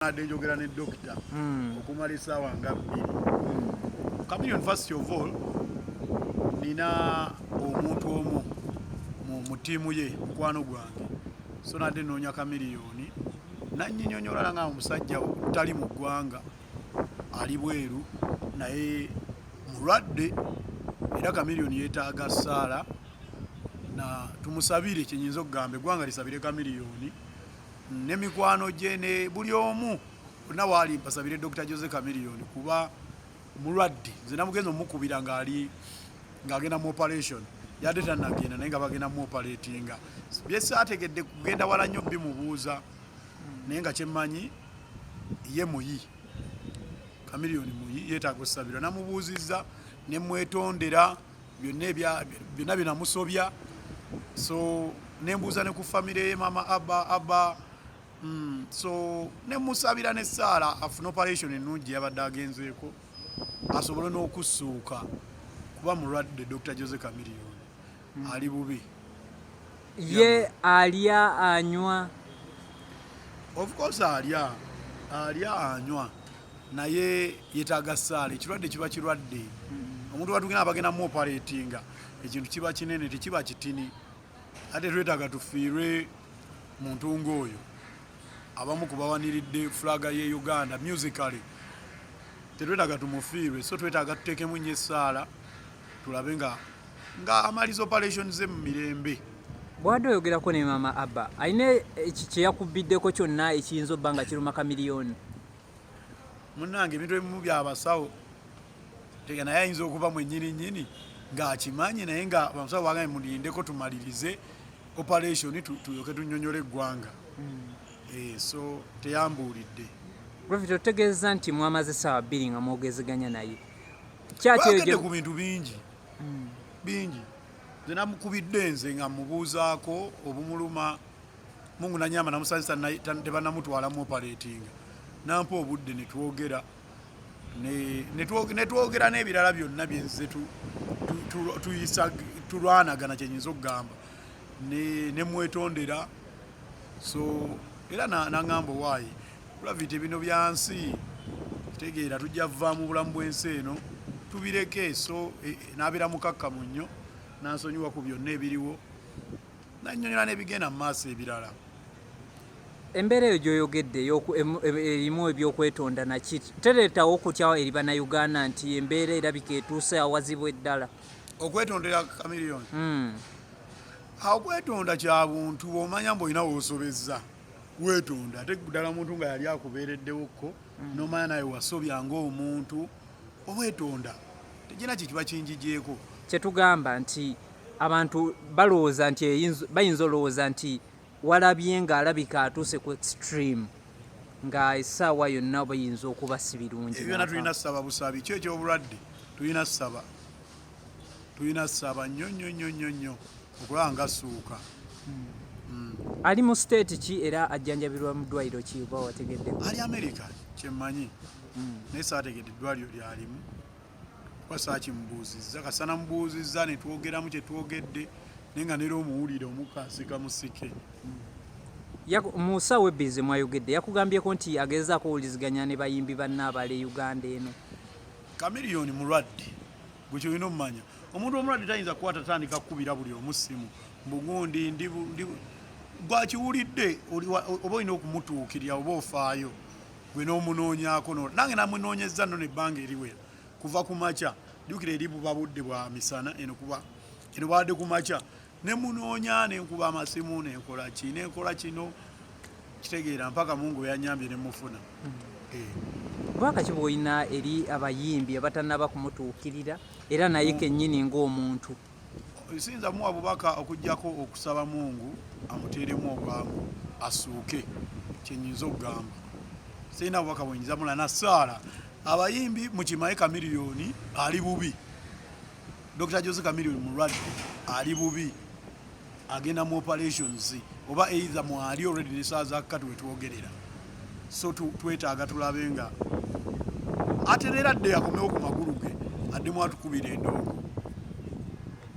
Nadde njogera ne dokita okumala essaawa nga 2. Chameleon, first of all, nina omuntu omu mu ttiimu ye, mukwano gwange, so nadde noonya Chameleon, nanyinyonyola nga omusajja tali mu ggwanga, ali bweru, naye mulwadde, era Chameleon yeetaaga ssaala na tumusabire. Kyenyinza okugamba, eggwanga lisabire Chameleon ne mikwano gye ne buli omu bonna waali basabire Dr Jose Chameleon kuba mulwadde. Nze namugenza omukubira ng'ali ng'agenda mu operation, yadde tannagenda, naye nga bagenda mu operatinga. Byesaategedde kugenda wala nnyo bimubuuza, naye nga kyemmanyi ye muyi, Chameleon muyi, yeetaaga osabirwa. Namubuuzizza nemwetondera byonna byonna byenamusobya, so nembuuza ne ku famire ye, mama Abba Abba, so nemusabira nesaala afune operation ennungi yabadde agenzeeko, asobole n'okussuuka kuba mulwadde. Dr Jose Chameleon ali bubi. Ye alya, anywa? Of course alya, alya, anywa, naye yetaaga saala. Ekirwadde kiba kirwadde. Omuntu watugenda bagenda mu operatinga, ekintu kiba kinene, tekiba kitini. Ate twetaaga tufiirwe muntu ng'oyo, abamu kubawaniridde flag ye Uganda musically, tetwetaaga tumufiirwe. So twetaaga tuteekemu nnyo essaala, tulabe nga amaliza operation ze mu mirembe. Bwadde oyogerako ne mama Abba, alina kyeyakubiddeko kyonna ekiyinza obba nga kiruma Chameleon? Munnange, ebintu ebimu byabasawo tega, naye ayinza okuba mwennyini nnyini ng'akimanyi, naye nga bamusawo bagambye mulindeko tumalirize operation, tulyoke tunnyonnyole eggwanga. So teyambuulidde. Gravity, otegeeza nti mwamaze essaawa 2 nga mwogezeganya naye. Twogedde ku bintu bingi bingi. Nze namukubidde nze nga mubuuzaako obumuluma. Mungu nanyamba, namusanyusa, tebanamutwala mu operatinga, nampa obudde netwogera, netwogera n'ebirala byonna byenze tuyisa tulwanagana, kyenyinza okugamba, nemwetondera. So era naŋŋamba, "Owaayi Gravity, bino byansi, kitegeera tujja vva mu bulamu bw'ensi eno, tubireke." So n'abeera mukakkamu nnyo, nansonyiwa ku byonna ebiriwo, nannyonnyola n'ebigenda mu maaso ebirala. Embeera eyo gy'oyogedde erimu ebyokwetonda naki, tereetawo okutya eri Bannayuganda nti embeera erabika etuuse awazibu eddala? Okwetondera Chameleon? Okwetonda kya buntu. Omanya mbu olina woosobezza, weetonda. Ate ddala muntu nga yali akubeereddewokko, nomanya naye wasobya ng'omuntu, oweetonda, tegina kye kiba kinjigyeko. Kyetugamba nti abantu balowooza nti bayinza olowooza nti walabye ng'alabika atuuse ku extreme, nga essaawa yonna bayinza okuba si birungi. Ebyo byonna tulina ssaba busabi. Kyo ekyobulwadde tulina ssaba, tulina ssaba nnyo nnyo nnyo nnyo nnyo okulaba nga assuuka. Ali mu state ki era ajjanjabirwa mu ddwaliro ki, oba wategedde? Ali America kyemmanyi, naye saategedde eddwaliro lyalimu kuba saakimubuuzizza. Kasana mubuuzizza netwogeramu kyetwogedde, naye nga nera omuwulire omukasika musike. Mu ssaawa 2 ze mwayogedde, yakugambyeko nti agezaako owuliziganya ne bayimbi banne abala e Uganda eno? Chameleon mulwadde, gwe kyolina omumanya. Omuntu omulwadde tayinza kukwata tandika kukubira buli omu ssimu mbugundi ndi gwakiwulidde. Oba olina okumutuukirira oba ofaayo gwe n'omunoonyaako. Nange namunoonyezza nno nebbanga eriwera kuva ku makya. Jjukira eri buba budde bwa misana, eno kuba eno bwadde ku makya. Nemunoonya, nenkuba amasimu, nenkola ki, nenkola kino, kitegeera, mpaka Mungu yanyambye nemufuna. Bwaka ki bw'olina eri abayimbi abatannaba kumutuukirira, era naye kennyini ng'omuntu? Siyinza muwa bubaka okugjako okusaba Mungu amuteeremu obwangu asuuke. Kyenyinza okugamba, sirina bubaka bwenyinza mula nasaala. Abayimbi mukimaye, Chameleon ali bubi. Dr Jose Chameleon mulwadde, ali bubi, agenda mu operations oba either mwali already nesaawa zakakati wetwogerera. So twetaaga tulabe nga atereera dde, akomewo ku magulu ge, addemu atukubira endongo.